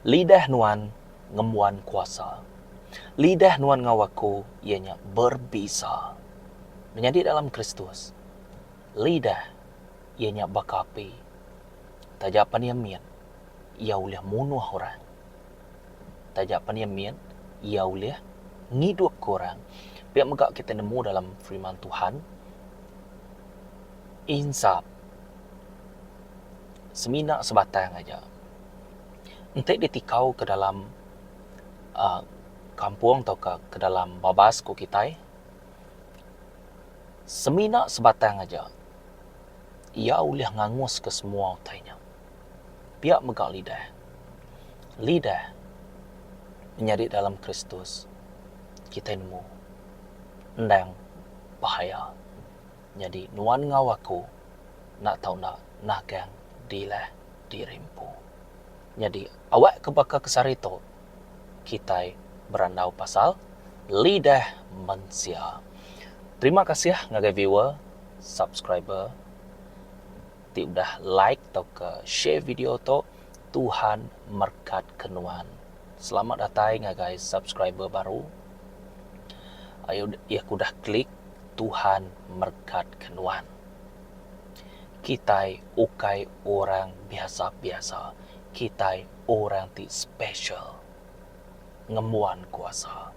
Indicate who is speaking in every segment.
Speaker 1: Lidah nuan ngembuan kuasa. Lidah nuan enggau aku iya nya berbisa. Menyadi dalam Kristus, lidah iya nya baka api. Taja pan iya mit, iya ulih munuh orang. Taja pan iya mit, iya ulih ngidupka orang. Pia mega kitai nemu dalam firman Tuhan, insap semina sebatang aja. Enti ditikau ke dalam uhh kampung tauka ke dalam babas ku kitai, semina sebatang aja iya ulih nganguska semua utai nya. Pia mega lidah. Lidah menyadi dalam Kristus kitai nemu endang bahaya. Nyadi nuan enggau aku enda tau enda nagang dilah diri empu. Nyadi awak ke baka ke sehari tu kitai berandau pasal lidah mensia. Terima kasih ngagai viewer, subscriber ti udah like tauka share video tu. Tuhan merkat ke nuan. Selamat datai ngagai subscriber baru. Ayu iya ke udah klik Tuhan merkat ke nuan. Kitai ukai orang biasa-biasa. Kitai orang ti special ngembuan kuasa.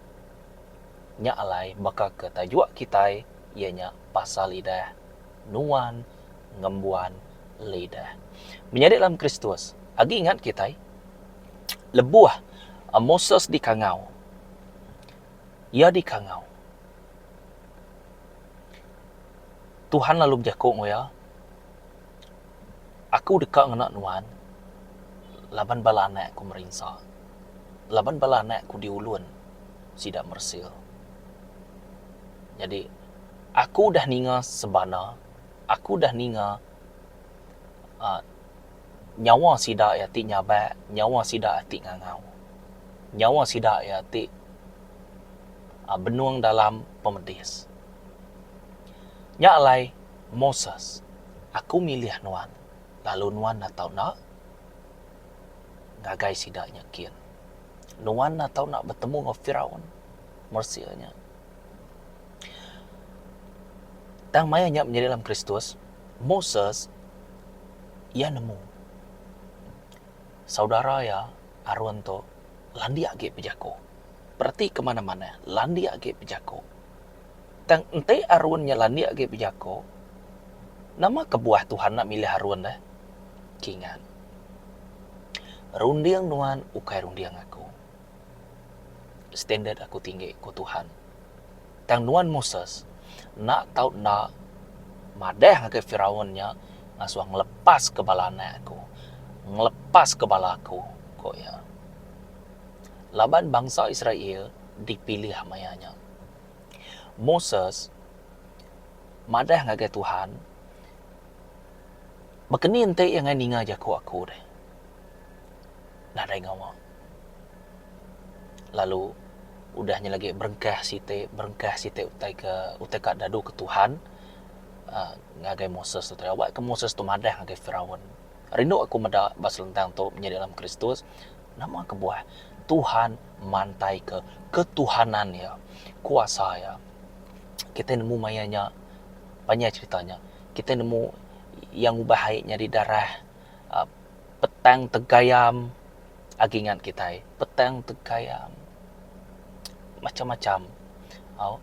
Speaker 1: Nya alai baka ke tajuk kitai iya nya pasal lidah nuan ngembuan lidah. Menyadi dalam Kristus, agi ingat kitai lebuh Moses dikangau iya dikangau Tuhan lalu bejaku enggau iya, Aku deka ngena nuan laban bala anak ku merinsa. Laban bala anak ku diulun sida mersil. Nyadi aku udah ninga sebana, aku udah ninga uhh nyawa sida iya ti nyabak, nyawa sida ti ngangau. Nyawa sida iya ti uhh benung dalam pemedis. Nya alai, Moses, aku milih nuan, lalu nuan enda tau enda ngagai sida nya kin. Nuan enda tau enda betemu enggau Firaun, Mesir nya. Tang maya nya menyadi dalam Kristus, Moses iya nemu saudara iya Aron tu landik agi bejaku. Peratika manah-manah, landik agi bejaku. Tang enti Aron nya landik agi bejaku, nama kebuah Tuhan enda milih Aron deh? Kingat. Runding nuan ukai runding aku. Standard aku tinggi, ku Tuhan. Tang nuan Moses, enda tau enda madah ngagai Firaun nya ngasuh ngelepaska bala anak aku, ngelepaska bala aku, ku iya. Laban bansa Israel dipilih maya nya. Moses madah ngagai Tuhan, Baka ni enti iya ngai ninga jaku aku deh? Nadai ngawa. Lalu udah nya lagi berengkah siti berengkah siti utai ke utai ka dadu ke Tuhan uhh ngagai Moses tu tadi. Awak ke Moses tu madah ngagai Firaun. Rindu aku meda ba selentang tu menyadi dalam Kristus. Nama kebuah Tuhan mantaika ketuhanan Iya, kuasa Iya. Kitai nemu maya nya panjai cherita nya. Kitai nemu Iya ngubah ai nyadi darah uhh petang tegayam agi ngan kitai. Petang tegayam macam-macam au.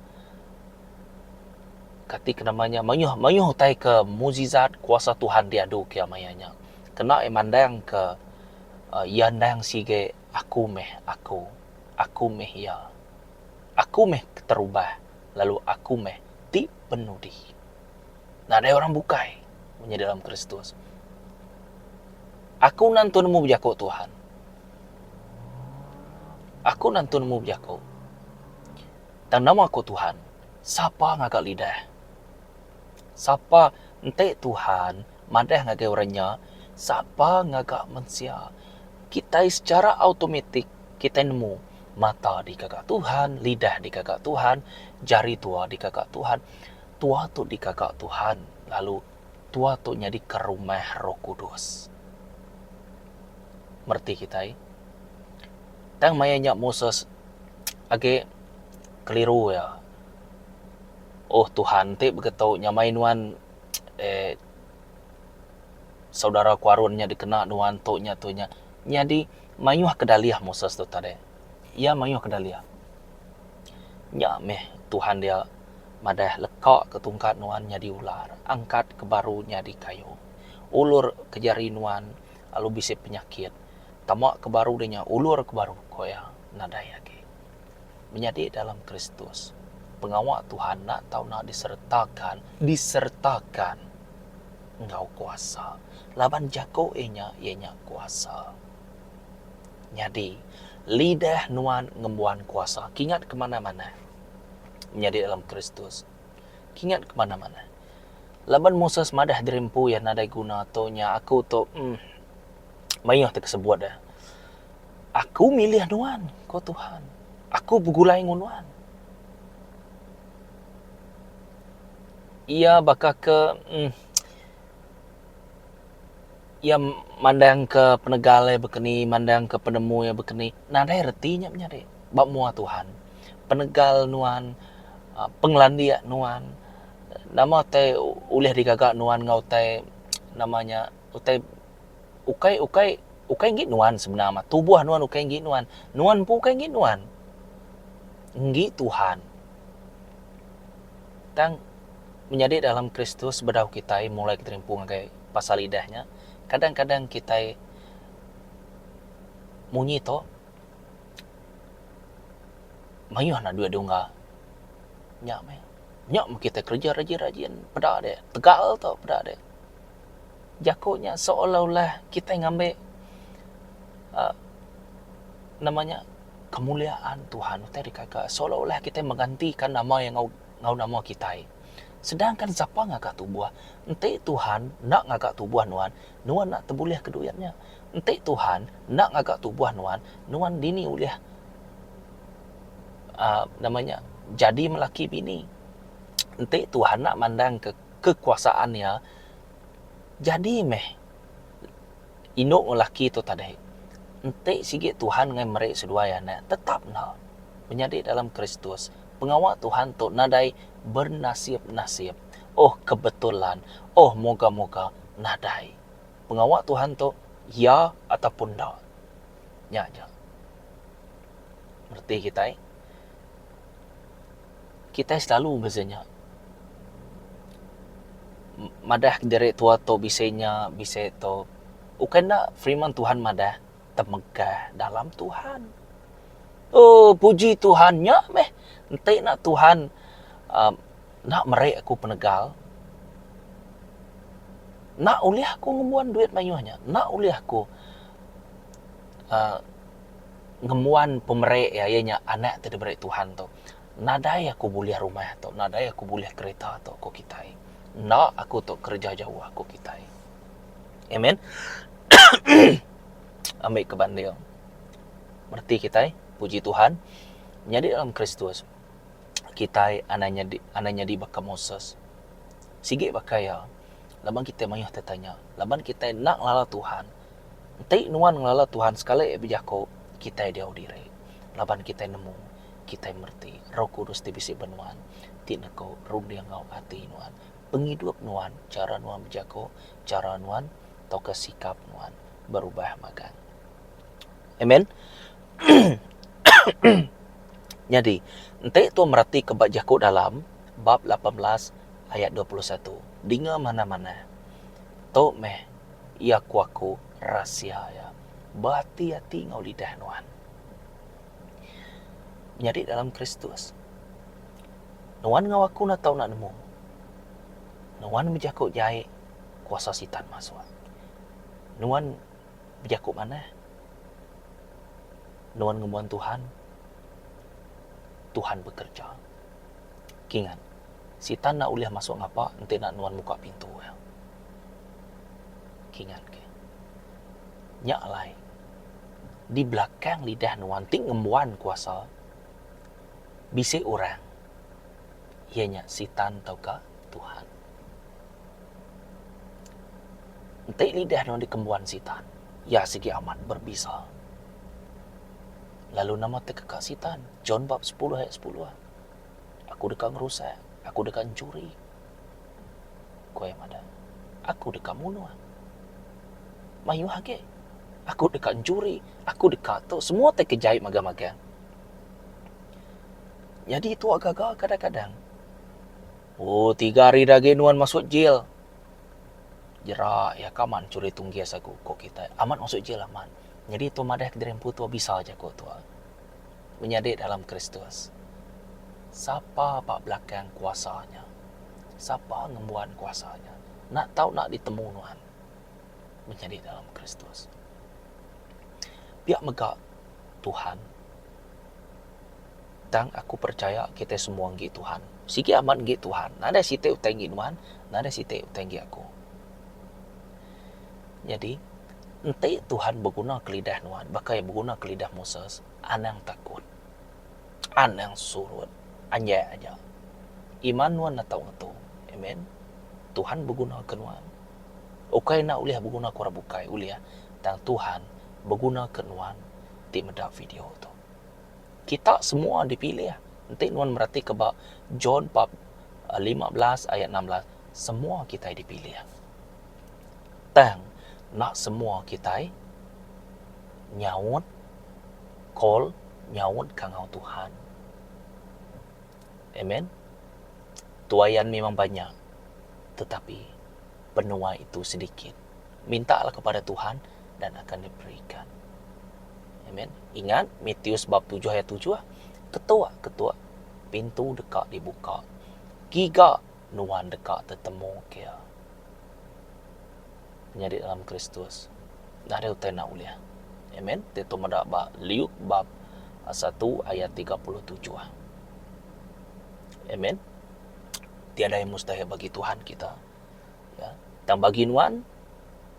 Speaker 1: Kati ke nama nya mayuh mayuh utai ke mukjizat kuasa Tuhan diadu ke maya nya. Kena iya mandangka Iya endang sige aku meh aku. Aku meh iya. Aku meh keterubah lalu aku meh ti penudi. Nadai orang bukai munyi dalam Kristus. Aku nentu nemu bejaku Tuhan. Aku nentu nemu bejaku. Tang nama ku Tuhan, sapa ngaga lidah? Sapa enti Tuhan madah ngagai orang nya, sapa ngaga mensia. Kitai secara automatik kitai nemu mata digaga Tuhan, lidah digaga Tuhan, jari tua digaga Tuhan. Tua tu digaga Tuhan lalu tua tu nyadika rumah Roh Kudus. Mereti kitai. Tang maya nya Moses agi keliru iya. Oh Tuhan enti begitu nyamai nuan eh saudara ku Aron nya dikena nuan tu nya tu nya. Nyadi mayuh kedalih Moses tu tadi. Iya mayuh kedalih. Nya meh Tuhan dia madah leka ke tungkat nuan nyadi ular, angkat ke baru nyadi kayu. Ulur ke jari nuan lalu bisi penyakit. Tama ke baru deh nya ulur ke baru ko iya nadai agi. Menyadi dalam Kristus, pengawa Tuhan enda tau enda diseretakan diseretakan enggau kuasa laban jaku iya nya iya nya kuasa. Nyadi, lidah nuan ngembuan kuasa. Kingat ke manah-manah menyadi dalam Kristus. Kingat ke manah-manah. Laban Moses madah diri empu iya nadai guna tu nya aku tu uhh mayuh ti kesebut deh. Aku milih nuan, ko Tuhan. Aku begulai enggau nuan. Iya baka ke uhh iya mandangka penegal iya bekeni, mandangka penemu iya bekeni. Nadai reti nya menyadi ba mua Tuhan. Penegal nuan, pengelandik nuan, nama utai ulih digaga nuan enggau utai nama nya utai ukai ukai ukai enggi nuan sebenar mah tubuh nuan ukai enggi nuan nuan empu ukai enggi nuan enggi Tuhan tang menyadi dalam Kristus bedau kitai mulai keterimpu ngagai pasal idah nya kadang-kadang kitai munyi tu mayuh enda duit diungga nya meh nya meh kitai kereja rajin-rajin peda deh tegal tu peda deh. Jaku nya seolah-olah kitai ngambi uhh nama nya kemuliaan Tuhan utai dikaga seolah-olah kitai menggantikan nama iya enggau enggau nama kitai. Sedangkan sapa ngaga tubuh enti Tuhan enda ngaga tubuh nuan, nuan enda tebulih ke duit nya. Enti Tuhan enda ngaga tubuh nuan, nuan dini ulih uhh nama nya jadi melaki bini. Enti Tuhan enda mandangka kekuasaan iya Jadi meh indu enggau laki tu tadi enti sigi Tuhan ngai meri seduai anak tetap enda menyadi dalam Kristus pengawa Tuhan tu nadai bernasib-nasib oh kebetulan oh moga-moga nadai pengawa Tuhan tu ya ataupun enda nya aja reti kitai. Kitai selalu beza nya madah diri tua tu bisi nya bisi tu ukai enda firman Tuhan madah temegah dalam Tuhan. Oh puji Tuhan nya meh enti enda Tuhan uhh enda meri aku penegal enda ulih aku ngembuan duit mayuh nya enda ulih aku uhh ngembuan pemeri iya iya nya anak ti diberi Tuhan tu. Nadai aku bulih rumah tu, nadai aku bulih kereta tu ku kitai. Enda aku tu kereja jauh ku kitai. Amen. Ambi ke banding. Mereti kitai, puji Tuhan, nyadi dalam Kristus kitai anang nyadi anang nyadi baka Moses. Sigi baka iya laban kitai mayuh tetanya, laban kitai enda ngelala Tuhan. Enti nuan ngelala Tuhan sekali bejaku, kitai diau diri laban kitai nemu, kitai mereti Roh Kudus ti bisi ba nuan ti neko runding enggau ati nuan, pengidup nuan, chara nuan bejaku, chara nuan tauka sikap nuan berubah magang. Amen. Nyadi, enti tua meratika ba jaku dalam bab 18 ayat 21, dinga manah-manah. Tu meh iya ku aku rahsia iya. Beati-ati enggau lidah nuan. Menyadi dalam Kristus. Nuan enggau aku enda tau enda nemu. Nuan bejaku jai kuasa sitan masuk. Nuan bejaku manah. Nuan ngembuan Tuhan. Tuhan bekerja. Kingat, sitan enda ulih masuk ngapa enti enda nuan muka pintu iya. Kingat ke. Nya alai, di belakang lidah nuan ti ngembuan kuasa, bisi orang, iya nya Sitan tauka Tuhan. Enti lidah nuan dikembuan Sitan, iya sigi amat berbisa. Lalu nama tekeka Sitan? John bab sepuluh ayat sepuluh. Aku deka ngerusak, aku deka enchuri. Ku iya madah, Aku deka munuh. Mayuh agi. Aku deka enchuri, aku deka tu semua ti ke jai magang-magang. Nyadi tua gaga kadang-kadang. Oh, tiga hari da agi nuan masuk jil. Jera iya ka amat enchuri tunggis aku, ku kitai. Amat masuk jil amat. Nyadi tua madah kediri empu tua bisa jaku tua. Menyadi dalam Kristus. Sapa ba belakang kuasa nya? Sapa ngembuan kuasa nya? Enda tau enda ditemu nuan menyadi dalam Kristus. Pia mega Tuhan. Tang aku percaya kitai semua enggi Tuhan. Sigi amat enggi Tuhan. Nadai siti utai enggi nuan, nadai siti utai enggi aku. Nyadi, enti Tuhan begunaka lidah nuan baka iya begunaka lidah Moses, anang takut. Anang surut. Anjak aja. Iman nuan enda tau ngetu. Amen. Tuhan begunaka nuan. Ukai enda ulih begunaka orang bukai, ulih. Tang Tuhan begunaka nuan ti meda video tu. Kita semua dipilih. Enti nuan meratika ba John bab 15 ayat 16, semua kitai dipilih. Tang enda semua kitai nyaut call nyaut kangau Tuhan. Amen. Tuaian memang banyak tetapi penuai itu sedikit. Mintalah kepada Tuhan dan akan diberikan. Amen. Ingat Matius bab 7 ayat 7, ketuk ketuk pintu deka dibuka. Giga nuan deka tetemu ke iya. Menyadi dalam Kristus. Nadai utai enda ulih. Amen. Ti tu meda ba Luke bab 1 ayat 37. Amen. Tiada yang mustahil bagi Tuhan kita. Ya. Tang bagi nuan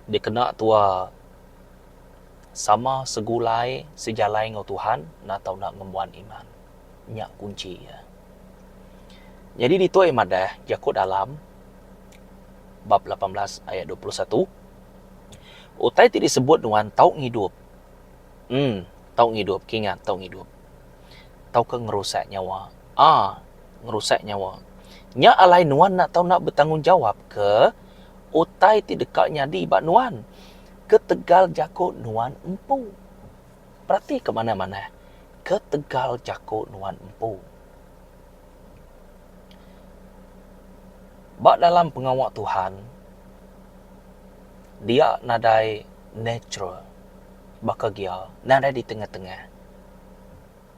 Speaker 1: dikena tua sama segulai sejalai enggau Tuhan enda tau enda ngembuan iman. Nya kunchi iya. Nyadi ditu ai madah jaku dalam bab 18 ayat 21 utai ti disebut nuan tau ngidup. Em tau ngidup kingat tau ngidup. Tauka ngerusak nyawa. Ah ngerusak nyawa. Nya alai nuan enda tau enda betanggungjawap ke utai ti deka nyadi ba nuan ketegal jaku nuan empu. Peratika manah-manah ketegal jaku nuan empu. Ba dalam pengawa Tuhan, dia nadai natural baka gia nadai di tengah-tengah.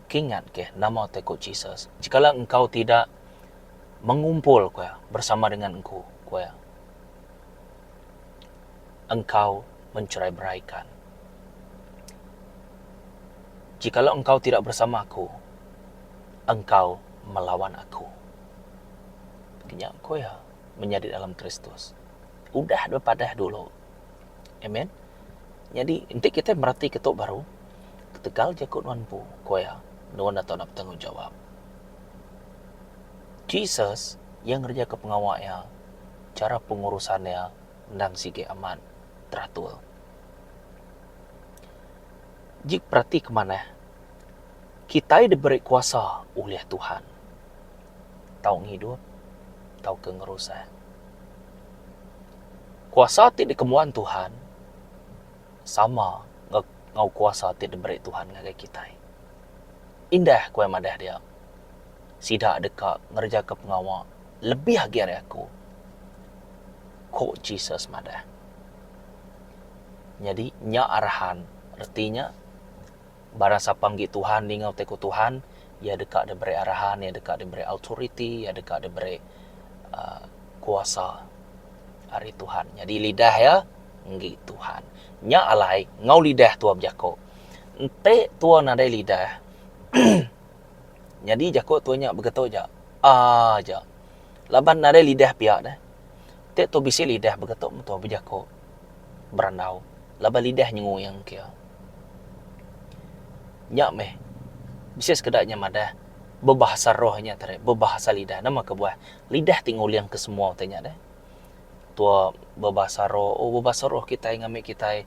Speaker 1: Kingat keh nama te ku Jesus, jikalau engkau tidak mengumpul ku iya bersama dengan engku ku iya, engkau mencerai-beraikan. Jikalau engkau tidak bersama aku, engkau melawan aku. Nya ku iya menyadi dalam Kristus. Udah bepadah dulu. Amen. Nyadi enti kitai meratika tu baru, ketegal jaku nuan empu, ku iya, nuan enda tau nak betanggungjawab. Jesus iya ngerejaka pengawa iya, chara pengurusan iya endang sigi amat teratur. Jik perati ke manah, kitai diberi kuasa ulih Tuhan tau ngidup tauka ngerusak. Kuasa ti dikembuan Tuhan sama enggau kuasa ti diberi Tuhan ngagai kitai. Indah ku iya madah dia, sida deka ngerejaka pengawa lebih agi ari aku, ku Jesus madah. Nyadi nya arahan reti nya barang sapa enggi Tuhan ninga utai ku Tuhan iya deka diberi arahan iya deka diberi authority iya deka diberi uhh kuasa ari Tuhan. Nyadi lidah iya enggi Tuhan. Nya alai enggau lidah tua bejaku. Enti tua nadai lidah nyadi jaku tua nya begitu aja aaa aja laban nadai lidah pia deh. Ti tu bisi lidah begitu meh tua bejaku. Berandau laban lidah nyenguing ke iya. Nya meh bisi sekeda nya madah bebahasa roh nya tadi bebahasa lidah. Nama kebuah lidah ti nguling ke semua utai nya deh. Tua bebahasa roh oh bebahasa roh kitai ngambi kitai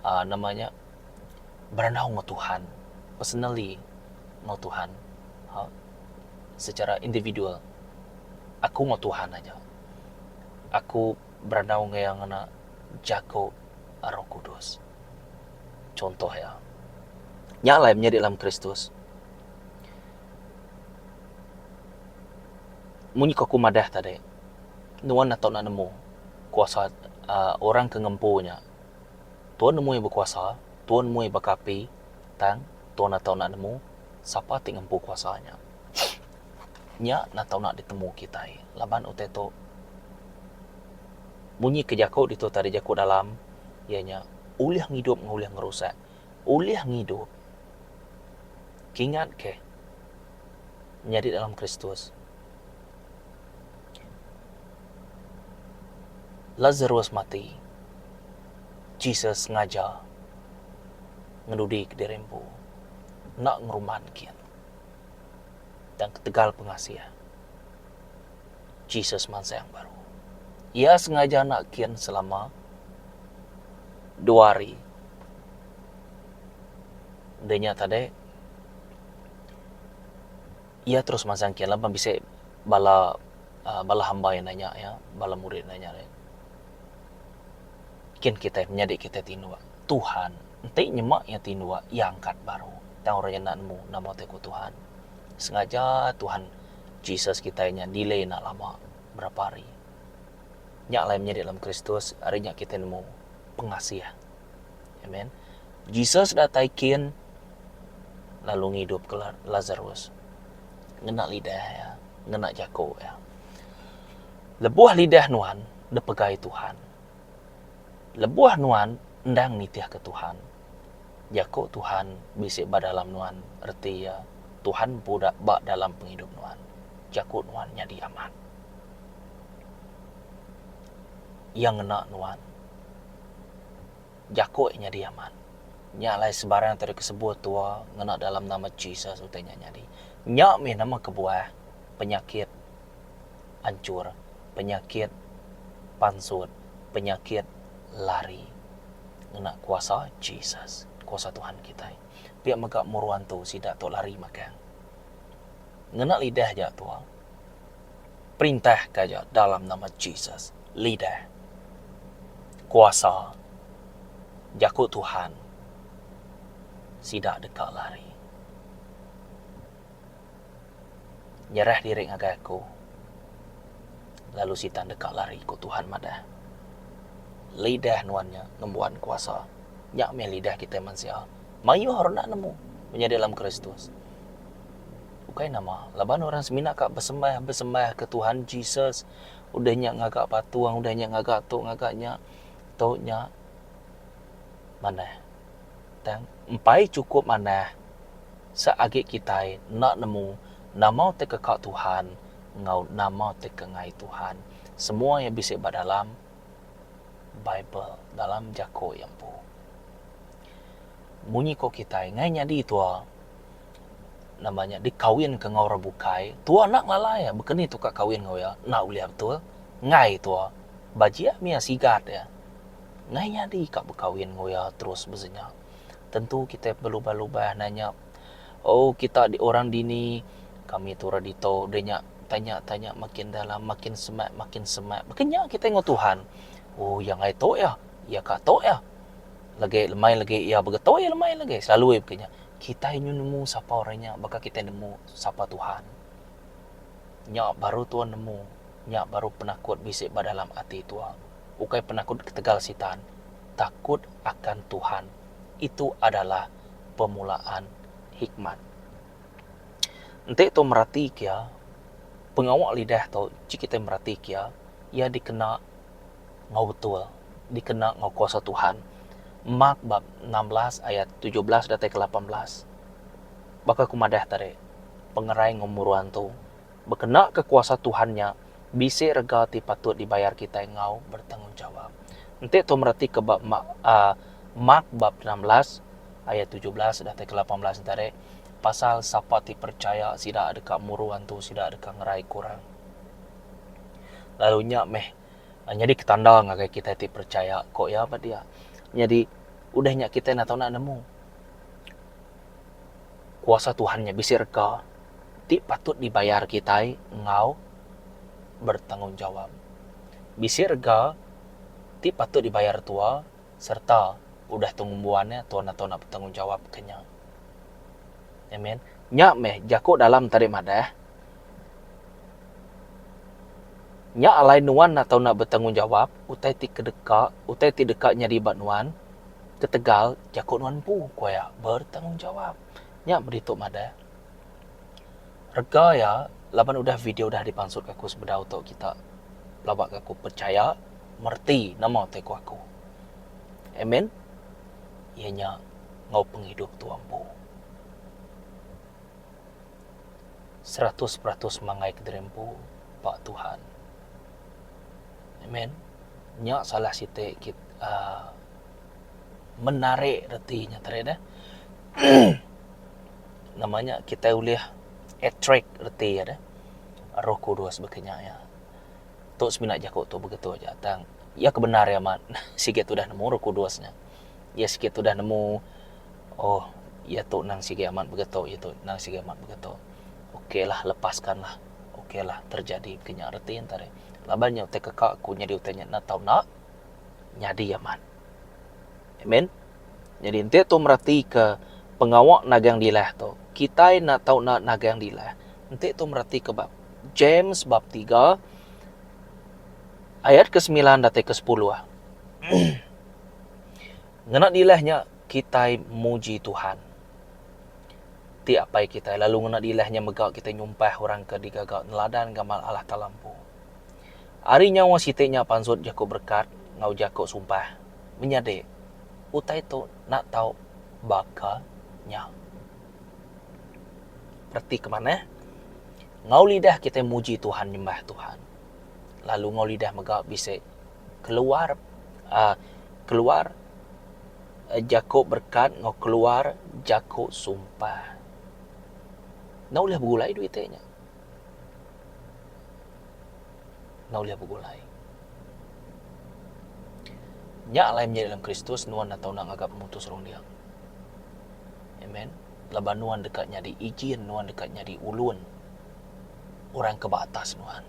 Speaker 1: uhh nama nya berandau enggau Tuhan. personally enggau Tuhan secara individual aku enggau Tuhan aja. Aku berandau enggau iya ngena jaku Roh Kudus. Chunto iya. Nya alai menyadi dalam Kristus. Munyi ku aku madah tadi, nuan enda tau enda nemu kuasa uhh orang ke ngempu nya. Tuan nemu iya bekuasa, tuan nemu iya baka api tang tuan enda tau enda nemu sapa ti ngempu kuasa nya. Nya enda tau enda ditemu kitai laban utai tu munyi ke jaku ditu tadi jaku dalam iya nya ulih ngidup enggau ulih ngerusak. Ulih ngidup kingat ke nyadi dalam Kristus. Lazarus mati, Jesus ngajar ngenudi kediri empu enda ngerumban kin. Tang ketegal pengasih, Jesus mansang baru. Iya sengaja enda kin selama dua hari. Udah nya tadi, iya terus mansang kin laban bisi bala uhh bala hamba iya nanya iya, bala murid nanya iya. Kin kitai menyadi kitai tinduk. Tuhan enti nyema iya tinduk iya angkat baru. Tang orang iya enda nemu nama ti ku Tuhan. Sengaja Tuhan Jesus kitai nya delay enda lama berapa hari. Nya alai menyadi dalam Kristus ari nya kitai nemu pengasih. Amen. Jesus datai kin lalu ngidupka Lazarus ngena lidah iya, ngena jaku iya. Lebuh lidah nuan dipegai Tuhan. Lebuh nuan endang nitihka Tuhan. Jaku Tuhan bisi ba dalam nuan reti iya Tuhan empu ba dalam pengidup nuan. Jaku nuan nyadi amat. Iya ngena nuan. Jaku iya nyadi amat. Nya alai sebarang ti disebut tua ngena dalam nama Jesus utai nya nyadi. Nya mih nama kebuah penyakit anchur, penyakit pansut, penyakit lari ngena kuasa Jesus, kuasa Tuhan kitai. Pia mega muru antu sida tu lari magang. Ngena lidah aja tua. Perintah ka aja dalam nama Jesus. Lidah. Kuasa. Jaku Tuhan. Sida deka lari. Nyerah diri ngagai aku. Lalu sitan deka lari, ku Tuhan madah. Lidah nuan nya ngembuan kuasa. Nya mih lidah kitai mensia. Mayuh orang enda nemu menyadi dalam Kristus. Ukai nama, laban orang semina ka besembah besembah ke Tuhan Jesus, udah nya ngaga patung, udah nya ngaga tu ngaga nya, tu nya manah. Tang empai chukup manah seagi kitai enda nemu nama ti ke ka Tuhan enggau nama ti ke enggai Tuhan. Semua iya bisi ba dalam Bible, dalam jaku iya empu. Munyi ko kitai enggai nyadi tua. Nama nya dikawin ke enggau orang bukai tua enda ngelala iya baka ni tu ka kawin enggau iya enda ulih betul enggai tua bajik mih iya sigat iya enggai nyadi ka bekawin enggau iya terus besinya tentu kitai belubah lubah nanya oh kita orang dini kami tu orang ditu udah nya tanya tanya makin dalam makin semak makin semak baka nya kitai enggau Tuhan oh iya enggai tu iya iya ka tu iya lagi lemai lagi iya begetu iya lemai lagi selalu iya baka nya. Kitai nyu nemu sapa orang nya baka kitai nemu sapa Tuhan. Nya baru tua nemu, nya baru penakut bisi ba dalam ati tua. Ukai penakut ketegal sitan, takut akan Tuhan. Itu adalah permulaan hikmat. Enti tua merati kia, pengawa lidah tu ji kitai merati kia, iya dikena enggau betul dikena enggau kuasa Tuhan. Mark bab 16 ayat 17 datai ke 18. Baka ku madah tadi, pengerai enggau meruan tu bekena ke kuasa Tuhan nya bisi rega ti patut dibayar kitai enggau bertanggungjawab. Enti tu mereti ke ba uhh Mark bab 16 ayat 17 datai ke 18 tadi pasal sapa ti percaya sida deka muru antu sida deka ngerai ke orang. Lalu nya meh nyadi ke tanda ngagai kitai ti percaya ko iya ba dia. Nyadi udah nya kitai enda tau enda nemu. Kuasa Tuhan nya bisi rega ti patut dibayar kitai enggau bertanggungjawab. Bisi rega ti patut dibayar tua sereta udah tu ngembuan nya tua enda tau nak betanggungjawab ke nya. Amen. Nya meh jaku dalam tadi madah nya alai nuan enda tau nak betanggungjawab utai ti kedeka utai ti deka nyadi ba nuan ketegal jaku nuan empu ku iya bertanggungjawab. Nya meh ditu madah. Rega iya laban udah video udah dipansutka aku sebedau tu kita pelaba ka aku pechaya mereti nama utai ku aku. Amen. Iya nya enggau pengidup tua empu. 100% manggai kediri empu ba Tuhan. Amen. Nya salah siti kit uhh menarik reti nya tadi deh. Nama nya kitai ulih attract reti iya deh. Roh Kudus baka nya iya. Tu semina jaku tu begitu aja tang iya ke bendar iya amat sigi tudah nemu Roh Kudus nya. Iya sigi tudah nemu oh iya tu nang sigi amat begitu iya tu nang sigi amat begitu. Ok lah lepaskan lah. Ok lah terjadi baka nya reti nya tadi. Laban nya utai keka ku nyadi utai nya enda tau enda nyadi amat. Amen. Nyadi enti tu meratika pengawa nagang dilah tu, kitai enda tau enda nagang dilah. Enti tu meratika ba James bab tiga ayat ke semilan datai ke sepuluh. Ngena dilah nya kitai muji Tuhan ti apai kitai lalu ngena dilah nya mega kitai nyumpah orang ke digaga neladan gamal Allah Taala empu. Ari nyawa siti nya pansut jaku berekat enggau jaku sumpah, Menyadi, utai tu enda tau baka nya. Reti ke manah, enggau lidah kitai muji Tuhan nyembah Tuhan. Lalu enggau lidah mega bisi keluar uhh keluar jaku berekat enggau keluar jaku sumpah. Enda ulih begulai duit ti nya. Enda ulih begulai. Nya alai menyadi dalam Kristus nuan enda tau enda ngaga pemutus runding. Amen. Laban nuan deka nyadi ijin, nuan deka nyadi ulun orang ke ba atas nuan.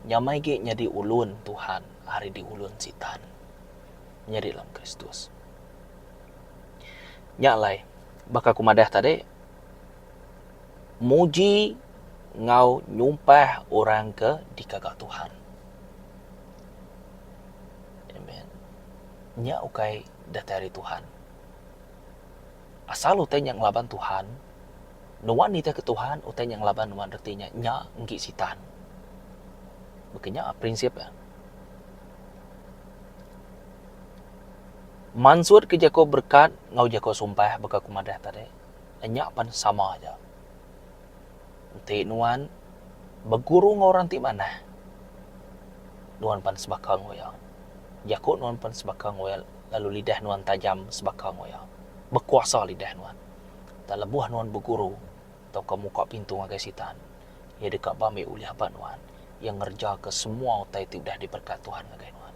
Speaker 1: Nyamai agi nyadi ulun Tuhan ari diulun Sitan. Menyadi dalam Kristus. Nya alai baka ku madah tadi muji enggau nyumpah orang ke digaga Tuhan. Amen. Nya ukai datai ari Tuhan. Asal utai nya ngelaban Tuhan, nuan nitihka Tuhan, utai nya ngelaban nuan reti nya nya enggi Sitan. Baka nya prinsip iya. Mansutka jaku berekat enggau jaku sumpah baka ku madah tadi. Nya pan sama aja. Enti nuan beguru enggau orang ti manah, nuan pan sebaka enggau iya. Jaku nuan pan sebaka enggau iya lalu lidah nuan tajam sebaka enggau iya. Bekuasa lidah nuan. Tang lebuh nuan beguru tauka muka pintu ngagai Sitan, iya deka bambi ulih ba nuan. Iya ngerejaka semua utai ti udah diberekat Tuhan ngagai nuan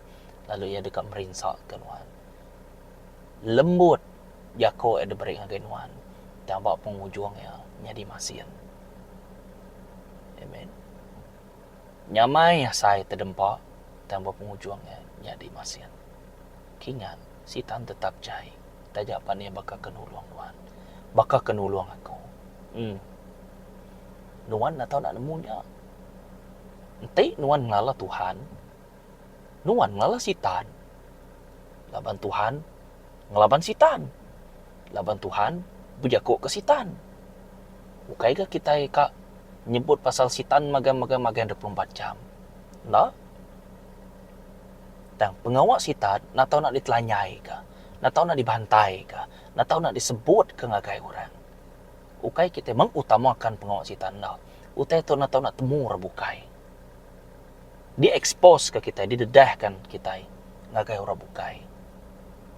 Speaker 1: lalu iya deka merinsaka nuan. Lembut jako iya diberi ngagai nuan tang ba pengujung iya nyadi masin. Amen. Nyamai asai tedempa tang ba pengujung iya nyadi masin. Kingat, Sitan tetap jai taja pan iya baka ke nulung nuan, baka ke nulung aku. Em. Nuan enda tau enda nemu nya. Enti nuan ngelala Tuhan, Nuan ngelala Sitan. Laban Tuhan ngelaban Sitan. Laban Tuhan bejaku ke Sitan. Ukai ga kitai ka nyebut pasal Sitan magang-magang-magang 24 jam. Enda. Tang pengawa Sitan enda tau nak ditelanyaika, enda tau nak dibantaika, enda tau nak disebutka ngagai orang. Ukai kitai mengutamakan pengawa Sitan enda. Utai tu enda tau nak temu orang bukai. Diekspos ka kitai, didedahka kitai ngagai orang bukai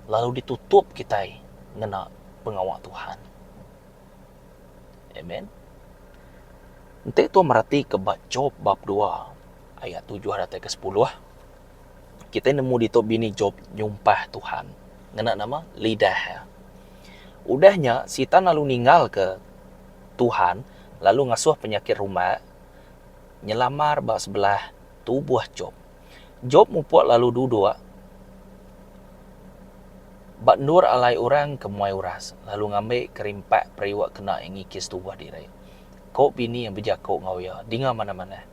Speaker 1: lalu ditutup kitai ngena pengawa Tuhan. Amen. Enti tu meratika ba Job bab dua ayat tujuh datai ke sepuluh, kitai nemu ditu bini Job nyumpah Tuhan ngena nama lidah iya. Udah nya, Sitan lalu ninggalka Tuhan lalu ngasuh penyakit rumbak nyelamar ba sebelah tubuh Jop. Jop mupuk lalu duduk ba endur alai orang ke muai uras lalu ngambi kerimpak periuk kena iya ngikis tubuh diri. Ku bini iya bejaku enggau iya, Dinga manah-manah.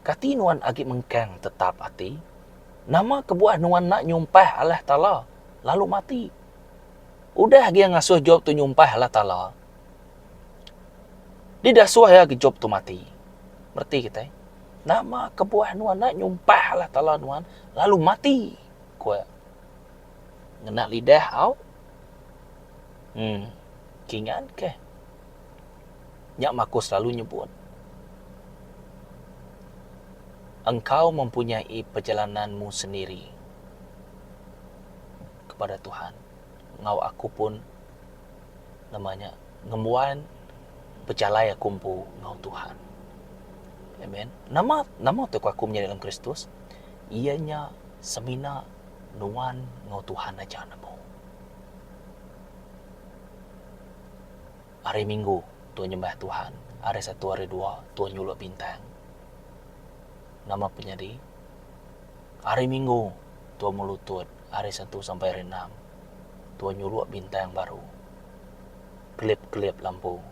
Speaker 1: Kati nuan agi mengkang tetap ati? Nama kebuah nuan enda nyumpah Allah Taala lalu mati? Udah agi iya ngasuh Jop tu nyumpah Allah Taala. Didasuh iya agi Jop tu mati. Mereti kitai? Nama kebuah nuan enda nyumpah Allah Taala nuan lalu mati? Ku iya. Ngena lidah au. Em kingan keh. Nya mah aku selalu nyebut. Engkau mempunyai perjalananmu sendiri kepada Tuhan. Enggau aku pun nama nya ngembuan pejalai aku empu enggau Tuhan. Amen. Nama nama tu ku aku menyadi dalam Kristus? Iya nya semina nuan enggau Tuhan aja nemu. Hari Minggu tua nyembah Tuhan, hari Satu hari Dua tua nyuluk bintang. Nama penyadi? Hari Minggu tua melutut hari Satu sampai hari Enam tua nyuluk bintang baru. Kelip-kelip lampu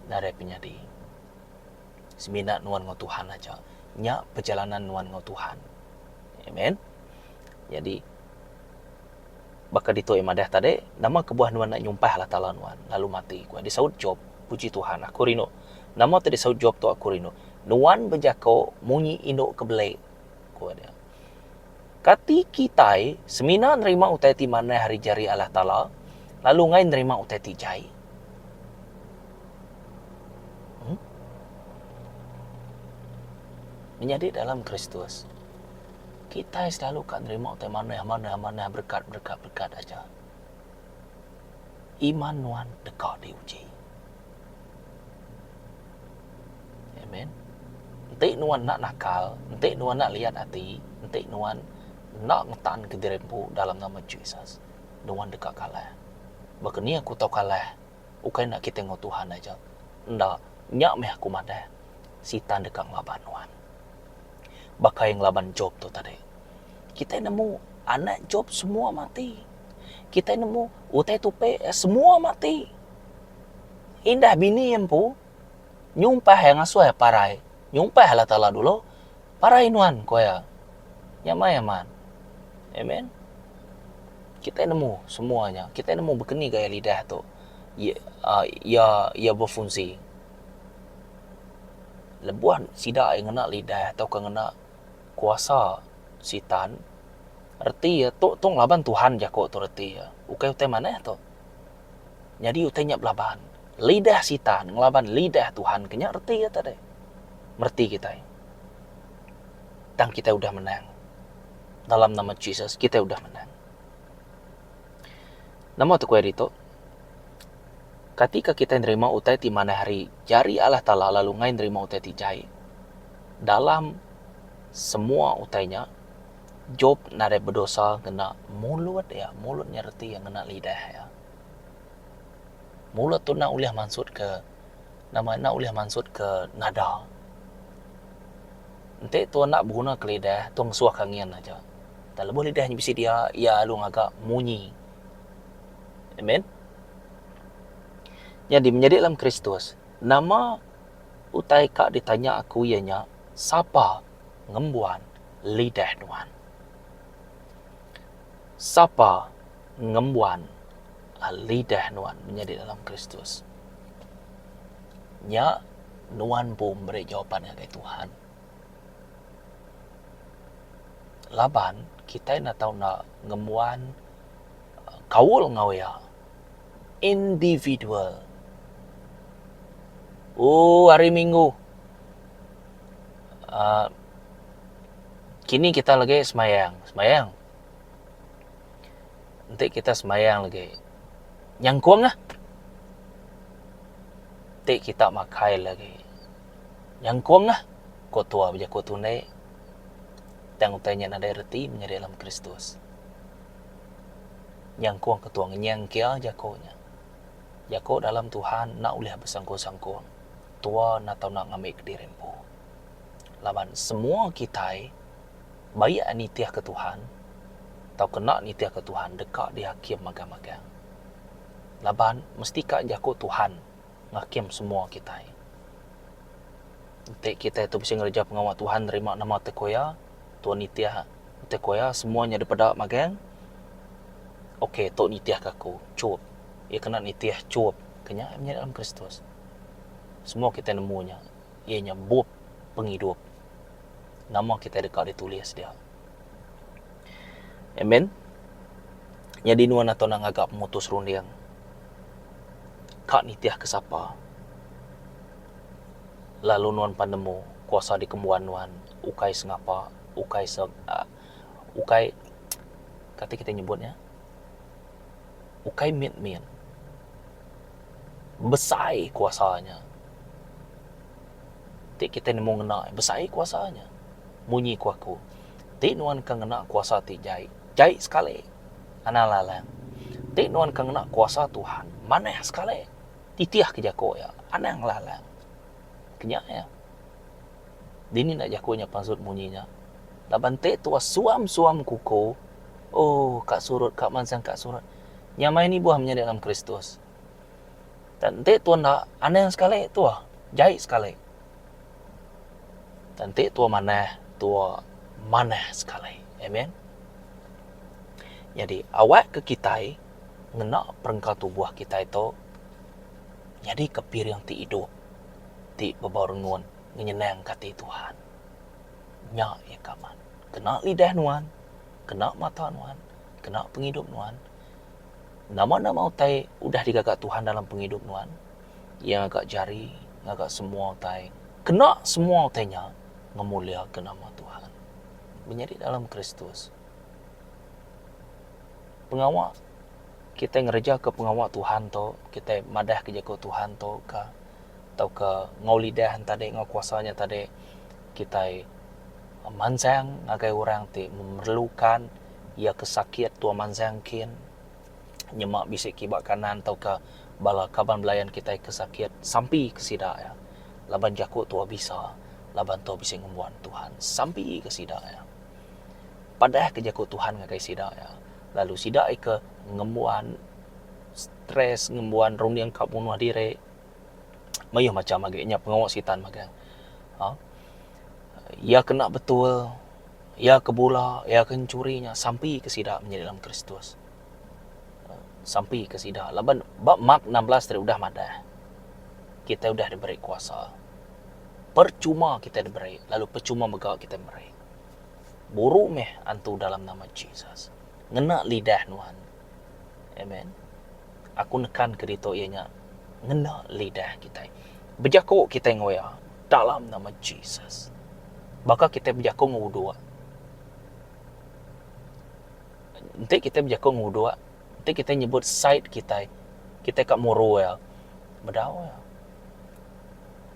Speaker 1: nadai penyadi. Semina nuan enggau Tuhan aja. Nya perjalanan nuan enggau Tuhan. Amen. Jadi baka ditu iya madah tadi, nama kebuah nuan enda nyumpah Allah Taala nuan lalu mati ku iya. Disaut Job, Puji Tuhan, aku rindu. Nama ti disaut Job tu aku rindu. Nuan bejako munyi indu ke beli, ku iya. Kati kitai semina nerima utai ti manah ari jari Allah Taala, lalu enggai nerima utai ti jai? Hmm? Menyadi dalam Kristus, kitai selalu ka nerima utai manah, manah, manah, berkat, berkat, berkat aja. Iman nuan deka diuji. Amen. Enti nuan enda nakal, enti nuan enda liat ati, enti nuan enda ngetanka diri empu dalam nama Jesus, nuan deka kalah. Baka ni aku tau kalah? Ukai enda kitai enggau Tuhan aja. Enda, nya meh aku madah, Sitan deka ngelaban nuan. Baka iya ngelaban Job tu tadi. Kitai nemu anak Job semua mati. Kitai nemu utai tupi iya semua mati. Indah bini iya empu nyumpah iya ngasuh iya parai. Nyumpah Allah Taala dulu, parai nuan ku iya. Nya mai amat. Amen. Kitai nemu semua nya. Kitai nemu baka ni gaya lidah tu iya iya befungsi. Lebuh sida iya ngena lidah tauka ngena kuasa sitan reti iya tu tu ngelaban Tuhan jaku tu reti iya. Ukai utai manah tu. Nyadi utai nya belaban. Lidah Sitan ngelaban lidah Tuhan ke nya reti iya tadi. Mereti kitai. Tang kitai udah menang. Dalam nama Jesus kitai udah menang. Nama tu ku iya ditu? Katika kitai nerima utai ti manah ari jari Allah Taala lalu enggai nerima utai ti jai? Dalam semua utai nya, Job nadai bedosa ngena mulut iya. Mulut nya reti iya ngena lidah iya. Mulut tu enda ulih mansutka nama enda ulih mansutka nada. Enti tu enda begunaka lidah tu ngesuhka angin aja. Tang lebuh lidah nya bisi dia, iya lalu ngaga munyi. Amen. Nyadi menyadi dalam Kristus, nama utai ka ditanya aku iya nya sapa ngembuan lidah nuan? Sapa ngembuan lidah nuan menyadi dalam Kristus? Nya nuan empu meri jawapan ngagai Tuhan. Laban kitai enda tau enda ngembuan kaul enggau iya individual. Ooh hari minggu uhh kini kita lagi semayang, semayang. Enti kita semayang lagi nyangkung ah. Enti kita makai lagi nyangkung ah ku tua bejaku tundi tang utai nya nadai reti menyadi dalam Kristus. Nyangkung ke tua ngenyang kia jako nya. Jako dalam Tuhan enda ulih besangkung-sangkung. Tua enda tau enda ngambi kediri empu. Laban semua kitai baik nitihka Tuhan tauka enda nitihka Tuhan deka dihakim magang-magang. Laban mesti ka jaku Tuhan ngakim semua kitai. Enti kitai tu bisi ngereja pengawa Tuhan nerima nama ti ku iya, Tuhan nitih ti ku iya semua nya dipeda magang. Ok tu nitihka aku chup. Iya kena nitih chup ke nya menyadi dalam Kristus. Semua kitai nemu nya iya nya bup pengidup. Nama kitai deka ditulis dia. Amen. Nyadi nuan atau nak ngaga pemutus runding. Ka nitih ke sapa. Lalu nuan pan nemu kuasa dikembuan nuan ukai sengapa, ukai se uhh ukai kati kitai nyebut nya ukai mit-mit. Besai kuasa nya. Ti kitai nemu ngena besai kuasa nya. Munyi ku aku, ti nuan ke ngena kuasa ti jai, jai sekali anang lalang. Ti nuan ke ngena kuasa Tuhan, manah sekali titih ke jaku iya, anang lalang. Ke nya iya. Dini enda jaku nya pansut munyi nya. Laban ti tua suam-suam kuku, oh ka surut ka mansang ka surut. Nyamai nibuh menyadi dalam Kristus. Tang enti tua enda anang sekali tua, jai sekali. Tang enti tua manah, tua manah sekali. Amen. Nyadi awak ke kitai ngena perengka tubuh kitai tu nyadika piring ti idup ti bebau rengut ngenyenangka ati Tuhan. Nya iya ke amat. Kena lidah nuan, kena mata nuan, kena pengidup nuan. Nama-nama utai udah digaga Tuhan dalam pengidup nuan, Iya ngaga jari, ngaga semua utai, kena semua utai nya ngemuliaka nama Tuhan. Menyadi dalam Kristus, pengawa kitai ngerejaka pengawa Tuhan tu, kitai madahka jaku Tuhan tu ka tauka enggau lidah ne tadi enggau kuasa nya tadi kitai mansang ngagai orang ti memerlukan iya ke sakit tua mansang kin nyema bisi kiba kanan tauka bala kaban belayan kitai ke sakit sampi ke sida iya laban jaku tua bisa laban tua bisi ngembuan Tuhan sampi ke sida iya. Padah ke jaku Tuhan ngagai sida iya lalu sida iya ke ngembuan stress ngembuan runding ka munuh diri mayuh macam agi nya pengawa sitan magang uhh iya kena betul. Iya ke bula, iya ke enchuri nya sampi ke sida menyadi dalam Kristus. Sampi ke sida laban ba Mark 16 tadi udah madah kitai udah diberi kuasa. Percuma kitai diberi lalu percuma mega kitai meri. Buru meh antu dalam nama Jesus. Ngena lidah nuan. Amen. Aku nekan ke ditu iya nya ngena lidah kitai. Bejaku kitai enggau iya dalam nama Jesus. Baka kitai bejaku enggau uduk. Enti kitai bejaku enggau uduk, enti kitai nyebut side kitai, kitai ka muru iya, bedau iya.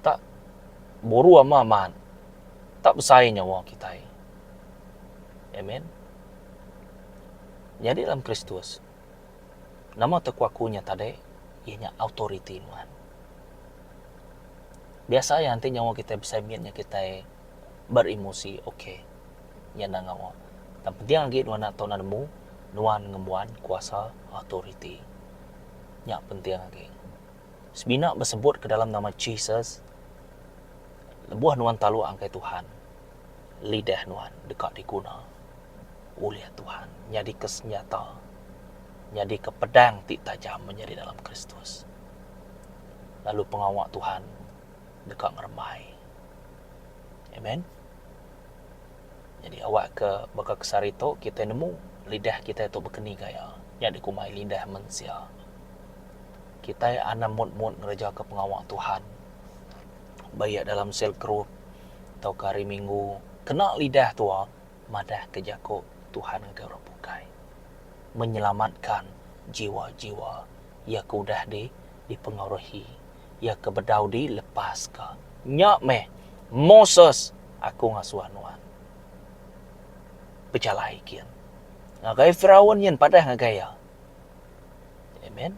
Speaker 1: Tak buru amat amat, tak besai nyawa kitai. Amen. Nyadi dalam Kristus, nama te ku aku nya tadi iya nya autoriti nuan. Biasa iya enti nyawa kitai besai mit nya kitai beremosi ok nya enda ngawa. Tang penting agi nuan enda tau nemu nuan ngembuan kuasa autoriti. Nya penting agi. Semina besebut ke dalam nama Jesus lebuh nuan taluk angkai Tuhan lidah nuan deka diguna ulih Tuhan nyadika senyata nyadika pedang ti tajam menyadi dalam Kristus. Lalu pengawa Tuhan deka ngerembai. Amen. Jadi awak ke baka ke sehari tu kitai nemu lidah kitai tu baka ni gaya. Nya dikumbai lidah mensia. Kitai anang mut-mut ngereja ke pengawa Tuhan. Ba iya dalam sel group tauka hari minggu kena lidah tua madah ke jaku Tuhan ngagai orang bukai. Menyelamatkan jiwa-jiwa iya ke udah di dipengaruhi, iya ke bedau dilepaska. Nya meh, Moses, aku ngasuh nuan bejalai kin ngagai Firaun nyin padah ngagai iya. Amen.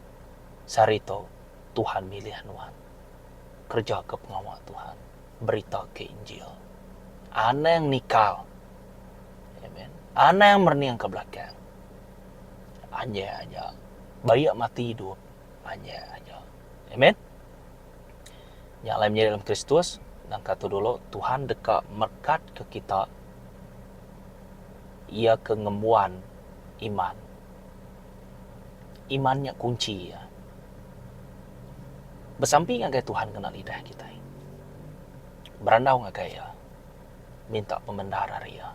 Speaker 1: Sehari tu Tuhan milih nuan kereja ke pengawa Tuhan, berita ke Injil. Anang nikal. Amen. Anang merening ke belakang. Anjai aja. Baik mati idup anjai aja. Amen. Nya alai menyadi dalam Kristus, nangka tu dulu Tuhan deka merekat ke kita iya ke ngembuan iman. Iman nya kunchi iya. Besampi ngagai Tuhan ngena lidah kitai. Berandau ngagai Iya, minta pemendar ari Iya.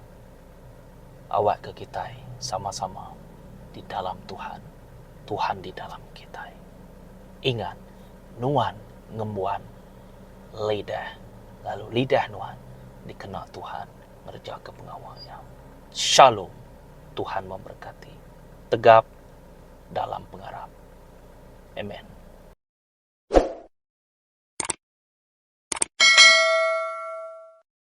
Speaker 1: Awakka kitai sama-sama di dalam Tuhan, Tuhan di dalam kitai. Ingat, nuan ngembuan lidah lalu lidah nuan dikena Tuhan ngerejaka pengawa Iya. Shalom. Tuhan memberkati. Tegap dalam pengarap. Amen.